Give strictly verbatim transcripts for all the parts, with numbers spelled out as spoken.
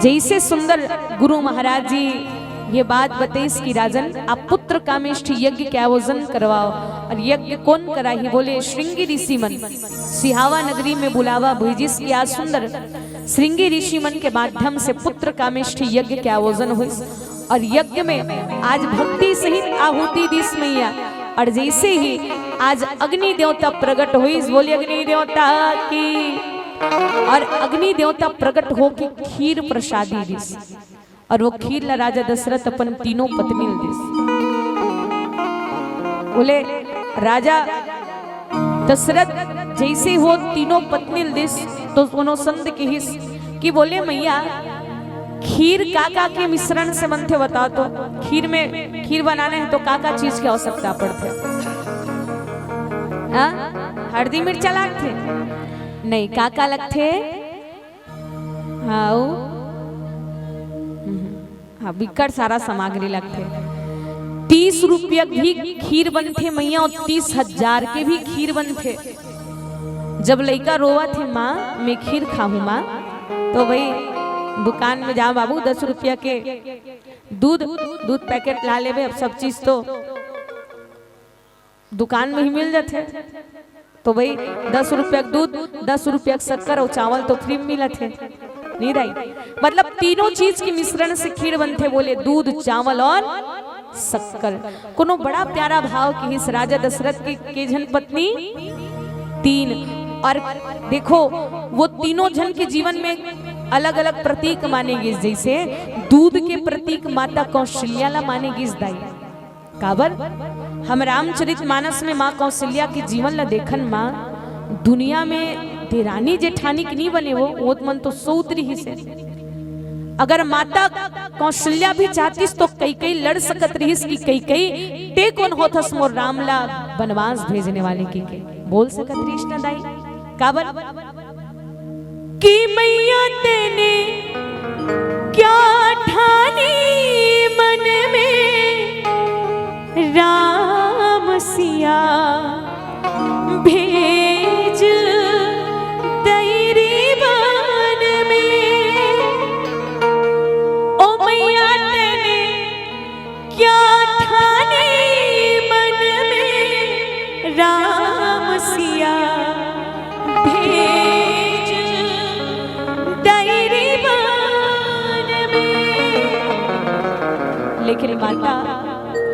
जैसे सुंदर गुरु महाराज जी ये बात बतइस कि राजन, आप पुत्र कामेष्ठी यज्ञ के आयोजन करवाओ। और यज्ञ कौन कराही? बोले, श्रृंगी ऋषि मन सिहावा नगरी में बुलावा भेजिस कि आज सुंदर श्रृंगी ऋषि मन के माध्यम से पुत्र कामेष्ठी यज्ञ के आयोजन होइस। और यज्ञ में आज भक्ति सहित आहुति दिस मैया। और जैसे ही आज अग्नि देवता प्रकट होइस, बोले अग्नि देवता की। और अग्नि देवता प्रकट होके खीर प्रसादी दिस। और वो खीर ला राजा दशरथ अपन तीनों पत्नी ल दिस। बोले, राजा दशरथ जैसे वो तीनों पत्नी ल दिस, तो कोनो संत किहिस कि बोले, मैया, खीर का का के मिश्रण से बनथे, बताओ तो। खीर में, खीर बनाना है तो का का चीज की आवश्यकता पड़थे? हाँ? हल्दी मिर्चा लागथे? नहीं, का का लगथे? हाँ, ओ? हम्म। हाँ, बिकट सारा सामग्री लगथे। तीस रुपया भी खीर बनथे मैया, और तीस हजार के भी खीर बनथे। जब लइका रोवत हे, "माँ, मैं खीर खाहूँ माँ," तो भाई दुकान में जा बाबू, दस रुपया के दूध, दूध पैकेट ला लेबे। अब सब चीज तो दुकान में ही मिल जाथे। तो भाई, दस रुपया के दूध, दस रुपया के शक्कर और चावल तो फ्री में मिलत हे, नहीं दाई? मतलब तीनों चीज के मिश्रण से खीर बनथे, बोले दूध, चावल और शक्कर। कोनो बड़ा प्यारा भाव किहिस राजा दशरथ के, के झन पत्नी? तीन। और देखो, वो तीनों झन के जीवन में अलग-अलग प्रतीक माने गिस, जैसे दूध के प्रतीक माता कौशल्या ला माने गिस दाई। काबर? हम रामचरित मानस में माँ कौशल्या के जीवन ला देखन माँ, दुनिया में देरानी जेठानी के नहीं बने वो, वो मन तो सौत रिहिस हे। अगर माता कौशल्या भी चाहतिस तो कैकई लड़ सकत रिहिस कि कैकई, ते कौन होथस मोर राम ला बनवास भेजने वाले की के? बोल सकत रिहिस ना दाई? काबर? कि मैया तेने क्या ठानी मन में, राम सिया भेज दई रे बन में। ओ मैया तेने क्या ठानी मन में, राम सिया भेज दई रे बन में। लेकिन माता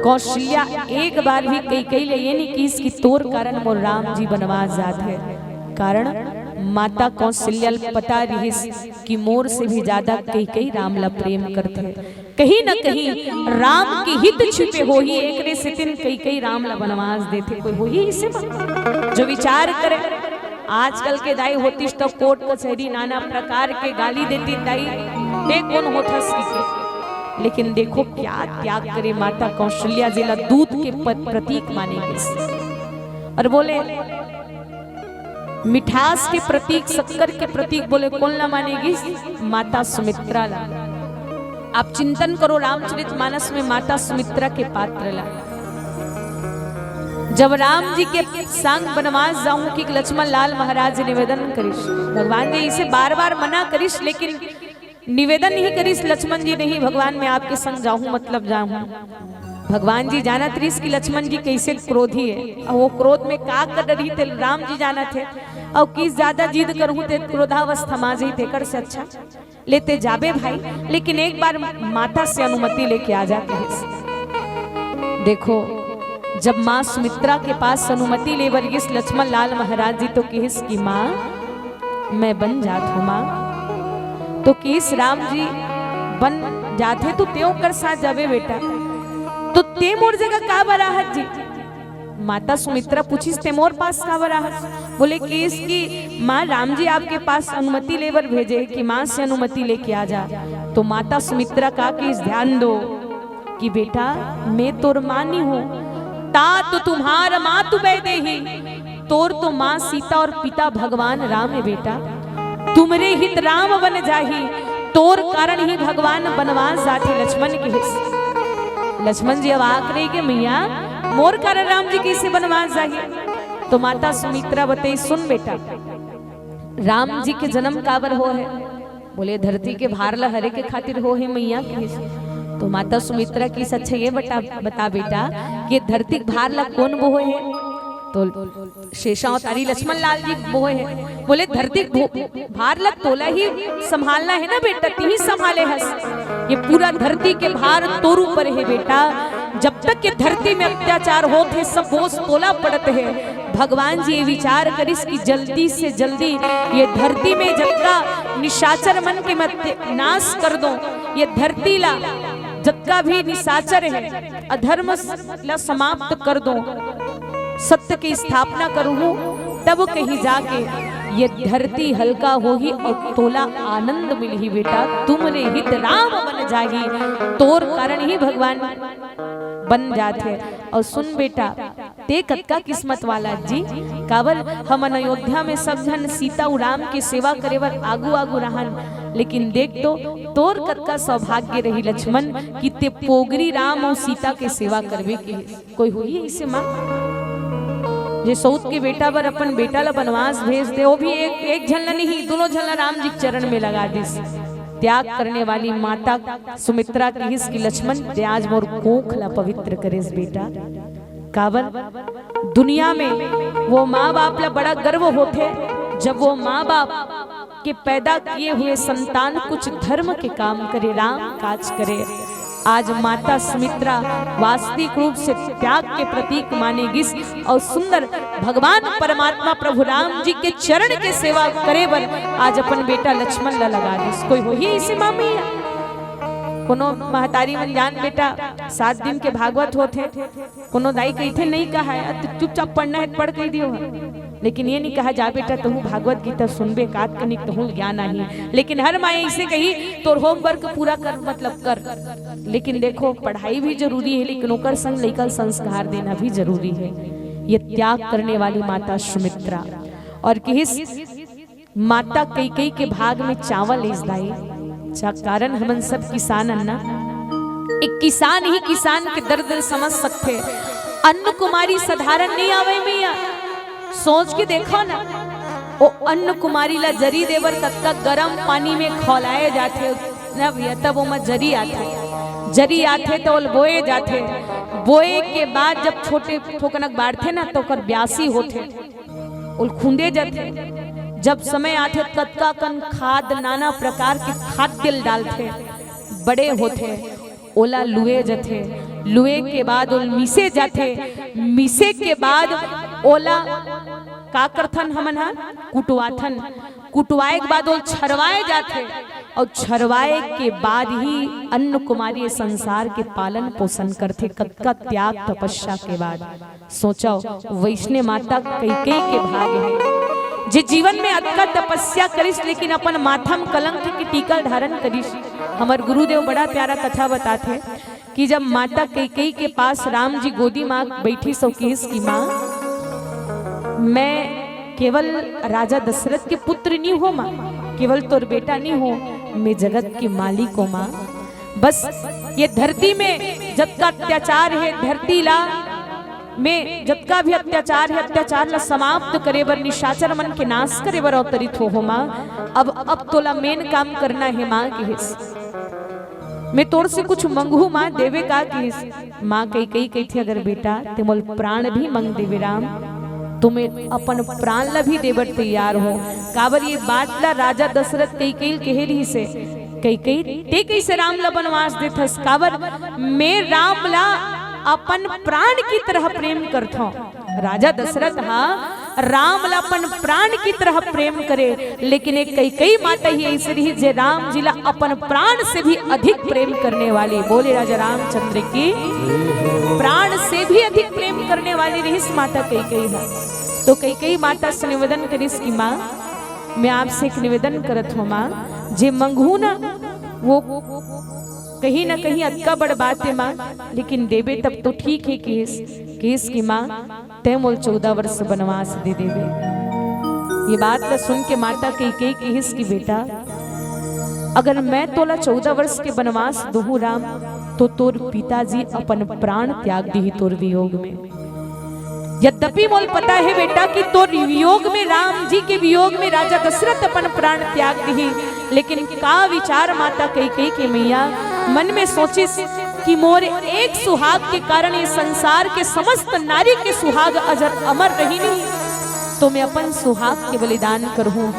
कौशल्या एक बार भी कैकई ले ये नहीं किहिस कि तोर कारण मोर राम जी बनवास जात हे। कारण माता कौशल्या ल पता रिहिस कि मोर से भी ज्यादा कैकई राम ला प्रेम करथे। कहीं न कहीं राम के हित छिपे होही, एकरे सेतिन कैकई राम ला बनवास देथे। कोई होही इसे म जो विचार करे। आजकल के दाई होतिस तो कोर्ट कचहरी नाना प्रकार के गाली देतिस दाई, ते कौन होथस कहिके। लेकिन देखो क्या त्याग करे माता कौशल्या, जेला दूध के प-, प्रतीक माने गिस। और बोले, मिठास के प्रतीक, शक्कर के प्रतीक बोले कोन ला माने गिस? माता सुमित्रा ला। आप चिंतन करो रामचरित मानस में माता सुमित्रा के पात्र ला। जब राम जी के संग बनवास जाहूं कि लक्ष्मण लाल महाराज निवेदन करिस, भगवान जी इसे बार बार मना करिस, लेकिन निवेदन ही करिस लक्ष्मण जी, नहीं भगवान, मैं आपके संग जाहूं, मतलब जाहूं। भगवान जी जानत रिहिस कि लक्ष्मण जी कैसे क्रोधी हे, अउ वो क्रोध में का कर डरही ते राम जी जानत हे, अउ किस ज्यादा जिद करहूं ते क्रोधावस्था मा जही, तेकर से अच्छा लेते जाबे भाई, लेकिन एक बार माता से अनुमति लेके आ जा कहिस। देखो, जब माँ सुमित्रा के पास अनुमति ले बर गिस लक्ष्मण लाल महाराज जी तो किहिस कि माँ, मैं बन जात हूँ माँ। तो किहिस राम जी बन जात हे तो ते ओकर साथ जाबे बेटा, तो ते मोर जगह का बर आहत जी? माता सुमित्रा पूछिस, ते मोर पास का बर आहस? बोले किहिस कि माँ, राम जी आपके पास अनुमति ले बर भेजे कि माँ से अनुमति लेके आ जा। तो माता सुमित्रा का किहिस, ध्यान दो कि बेटा, मैं तोर माँ नहीं हूँ, तात तुम्हार मातु वैदेही, तोर तो माँ सीता और पिता भगवान राम हे बेटा, तुमरे हित राम बन जाही, तोर कारण ही भगवान बनवास जाथे, लक्ष्मण किहिस। लक्ष्मण जी अवाक रही के मैया, मोर कारण राम जी कैसे बनवास जाही? तो माता सुमित्रा बतइस, सुन बेटा, राम जी के जन्म काबर होहे? बोले, "धरती के भार ला हरे के खातिर हो हे मैया," किहिस। तो माता सुमित्रा किहिस, "अच्छा ये बता, बता बेटा कि धरती के भार ला कोन बोहे हे?" तो शेषावतारी लक्ष्मण लाल जी बोहे हे। बोले, "धरती के भो-, भार ला तोला ही संभालना हे ना बेटा, तिही संभाले हस। ये पूरा धरती के भार तोर ऊपर हे बेटा। जब तक ये धरती में अत्याचार होत हे, सब बोझ तोला पड़त हे।" भगवान जी ये विचार करिस कि जल्दी से जल्दी ये धरती में जतका निशाचर मन के मैं नाश कर दूं, ये धरती ला जतका भी निशाचर हे, अधर्म ला समाप्त कर दूं, सत्य की स्थापना करूं, तब कहीं जाके ये धरती हल्का होही और तोला आनंद मिलही बेटा, तुमरे हित राम बन जाही। तोर कारण ही भगवान बन जात हे। और सुन बेटा, ते कतका किस्मत वाला जी, काबर हमन अयोध्या में सब झन सीता अउ राम के सेवा करे बर आगू आगू रहन, लेकिन देख तो तोर कतका सौभाग्य रही लक्ष्मण कि ते पोगरी राम अउ सीता के सेवा करबे के। कोई होही अइसे माँ जे सौत के बेटा बर अपन बेटा ला बनवास भेज दे, वो भी एक, एक झन ला नहीं, दोनों झन ला राम जी के चरण में लगा दिस। त्याग करने वाली माता सुमित्रा किहिस कि लक्ष्मण ते आज मोर कोख ला पवित्र करेस बेटा। काबर दुनिया में वो माँ बाप ला बड़ा गर्व होथे, जब वो माँ बाप के पैदा किए हुए संतान कुछ धर्म के काम करे, राम काज करे। आज माता सुमित्रा वास्तविक रूप से त्याग के प्रतीक माने गिस और सुंदर भगवान परमात्मा प्रभु राम जी के चरण के सेवा करे बर आज अपन बेटा लक्ष्मण ला लगा दिस। कोई होही अइसे माँ मैया? कोनो महतारी मन जान बेटा, सात दिन के भागवत होथे, कोनो दाई कहिथे, "नहीं कहा है, अब तो चुपचाप पढ़ना है, पढ़ कहि दियो है।" लेकिन ये नहीं कहा, "जा बेटा, तहूँ भागवत गीता सुनबे, कात कनिक तहूँ ज्ञान आही।" लेकिन हर माँ अइसे कही, "तोर होमवर्क पूरा कर, मतलब कर।" लेकिन देखो, पढ़ाई भी जरूरी है, लेकिन ओकर संग लइका ल संस्कार देना भी जरूरी है। ये त्याग करने वाली माता सुमित्रा और किहिस, माता कैकेयी के भाग में चावल अइस दाई। चा-, कारण हमन सब किसान हन ना। एक किसान ही किसान के दर्द ल समझ सकथे। अन्न कुमारी साधारण नहीं आवे मैया। सोच के देखो ना, ओ अन्न कुमारी ला जरी देबर कतका गरम पानी में खौलाए जाथे ना भैया, तब ओमा जरी आथे। जरी आथे तो ओल बोए जाथे। बोए के बाद जब छोटे थोकनक बाढ़थे ना, तो ओकर ब्यासी होथे। ओल खुंदे जथे। जब समय आथे, कतका कन खाद, नाना प्रकार के खाद्य ल डालथे, बड़े होथे, ओला लुए जथे। लुए के बाद ओल मीसे जाथे। मीसे के बाद ओला का करथन हमन ह? कुटवाथन। कुटवाए के बाद ओल छरवाए जाथे और छरवाए के बाद ही अन्न कुमारी ये संसार के पालन पोषण करथे। कतका त्याग तपस्या के बाद। सोचव, वैष्णव माता कैकेयी के भाग है, जे जीवन में अतका तपस्या करिस, लेकिन अपन माथा म कलंक के टीका धारण करिस। हमर गुरुदेव बड़ा प्यारा कथा बताथे कि जब माता कैकेयी के पास राम जी गोदी म बैठिस अउ किहिस कि माँ, मैं केवल राजा दशरथ के पुत्र नहीं हो माँ, केवल तोर बेटा नहीं हो, मैं जगत के मालिक हो माँ। बस ये धरती में जतका अत्याचार है, धरती ला में जतका भी अत्याचार है, अत्याचार ला समाप्त करे बर, निशाचर मन के नाश करे बर अवतरित हो हो माँ। अब, अब तोला मेन काम करना है माँ, किहिस। मैं तोर से कुछ मंगहूँ माँ, देबे का, किहिस। माँ कैकेयी कहिथे, अगर बेटा ते मोल प्राण भी मंग देबे राम, तो मैं अपन प्राण ला भी देबर तैयार हो। काबर ये बात ला राजा दशरथ कैकेयी ल कहे रहिसे, कैकेयी, ते कैसे राम ला बनवास देथस? काबर मैं राम ला अपन प्राण की तरह प्रेम करथौं। राजा दशरथ हा राम ला अपन प्राण की तरह प्रेम करे, लेकिन एक कैकेयी माता ही ऐसी रही जे राम जी ला अपन प्राण से भी अधिक प्रेम करने वाली। बोले राजा रामचंद्र की, प्राण से भी अधिक प्रेम करने वाली रहिस माता कैकेयी हा। तो कैकेयी माता से निवेदन करिस कि माँ, मैं आपसे एक निवेदन करत हूँ माँ, जे मंगहूँ ना वो कहीं ना कहीं अतका बड़ बात है माँ, लेकिन देबे तब तो ठीक है। किहिस, किहिस कि माँ, तैं मोल चौदह वर्ष बनवास दे देबे। ये बात ला सुन के माता कैकेयी किहिस कि बेटा, अगर मैं तोला चौदह वर्ष के बनवास दूहूँ राम, तो तोर पिताजी अपन प्राण त्याग दिही तोर वियोग में। यद्यपि मोल पता है बेटा कि तोर वियोग में, राम जी के वियोग में राजा दशरथ अपन प्राण त्याग दिही, लेकिन का विचार माता कैकेयी के मैया मन में सोचिस कि मोर एक सुहाग के कारण ये संसार के समस्त नारी के सुहाग अजर अमर रही नहीं, तो मैं अपन सुहाग के बलिदान करहूं।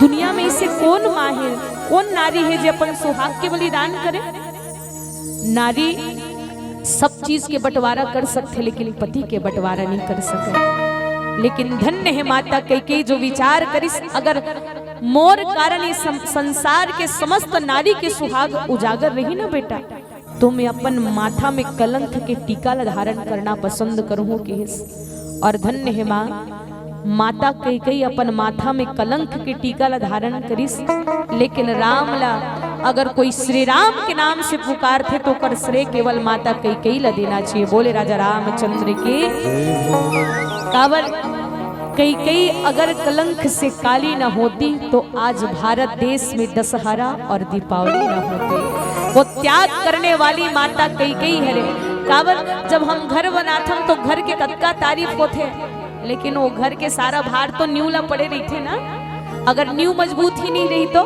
दुनिया में ऐसे कौन माँ है, कौन नारी है जो अपन सुहाग के बलिदान करे? नारी सब चीज के बंटवारा कर सकथे, लेकिन पति के बंटवारा नहीं कर सके। लेकिन धन्य है माता कैकेयी जो विचार करिस, अगर मोर कारण ये सं-, संसार के समस्त नारी के सुहाग उजागर रही ना बेटा, तो मैं अपन माथा में कलंक के टीका ला धारण करना पसंद करहूं किहिस। और धन्य है माँ, माता कैकेयी अपन माथा में कलंक के टीका ला धारण करिस, लेकिन राम ला अगर कोई श्री राम के नाम से पुकारथे तो ओकर श्रेय केवल माता कैकेयी ला देना चाहिए। बोले राजा रामचंद्र की। काबर कैकेयी अगर कलंक से काली न होती तो आज भारत देश में दशहरा और दीपावली न होते। वो त्याग करने वाली माता कैकेयी हरे। काबर जब हम घर बनाथन तो घर के कतका तारीफ होथे, लेकिन वो घर के सारा भार तो नींव ला पड़े रहिथे ना, अगर नींव मजबूत ही नहीं रही तो।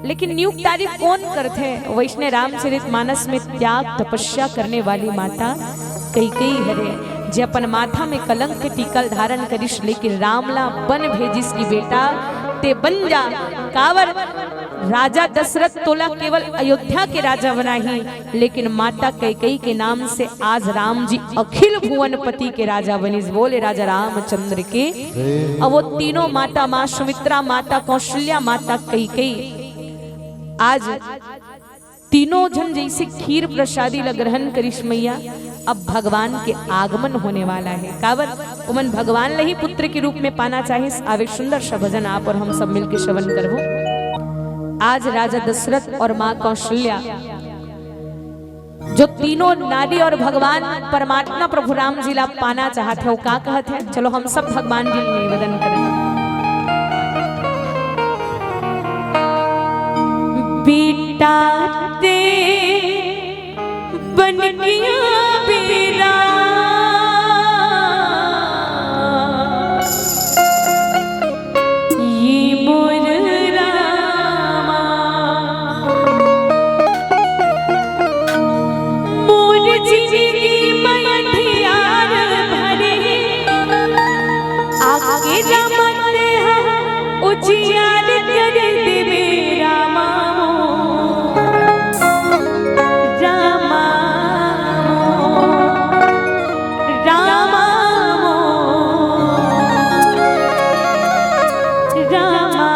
लेकिन नींव के तारीफ कौन करथे? वैसने रामचरित मानस में त्याग तपस्या करने वाली माता कैकेयी हरे, जे अपन माथा में कलंक के टीका ल धारण करिस, लेकिन राम ला बन भेजिस कि बेटा ते बन जा। काबर राजा दशरथ तोला केवल अयोध्या के राजा बनाही, लेकिन माता कैकेयी के नाम से आज राम जी अखिल भुवनपति के राजा बनिस। बोले राजा रामचंद्र के। अब वो तीनों माता, माँ सुमित्रा, माता कौशल्या, माता कैकेयी, आज तीनों झन जैसे खीर प्रसादी ला ग्रहण करिस मैया, अब भगवान के आगमन होने वाला है। काबर ओमन भगवान ला ही पुत्र के रूप में पाना चाहिस। आवे सुंदर सा भजन आप और हम सब मिलके श्रवण करबो। आज राजा दशरथ और माँ कौशल्या जो तीनों नारी और भगवान परमात्मा प्रभु राम जी ला पाना चाहत हे, वो का कहत हे? चलो हम सब भगवान जी ला निवेदन करें। बेटा ते बन किया बेरा, ये मोर रामा, मोर जिंदगी में अंधियार भरे, आके रामा तेहा उजियार कर देवे रामा। रामा, रामा, रामा।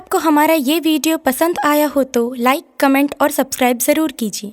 आपको हमारा ये वीडियो पसंद आया हो तो लाइक, कमेंट और सब्सक्राइब ज़रूर कीजिए।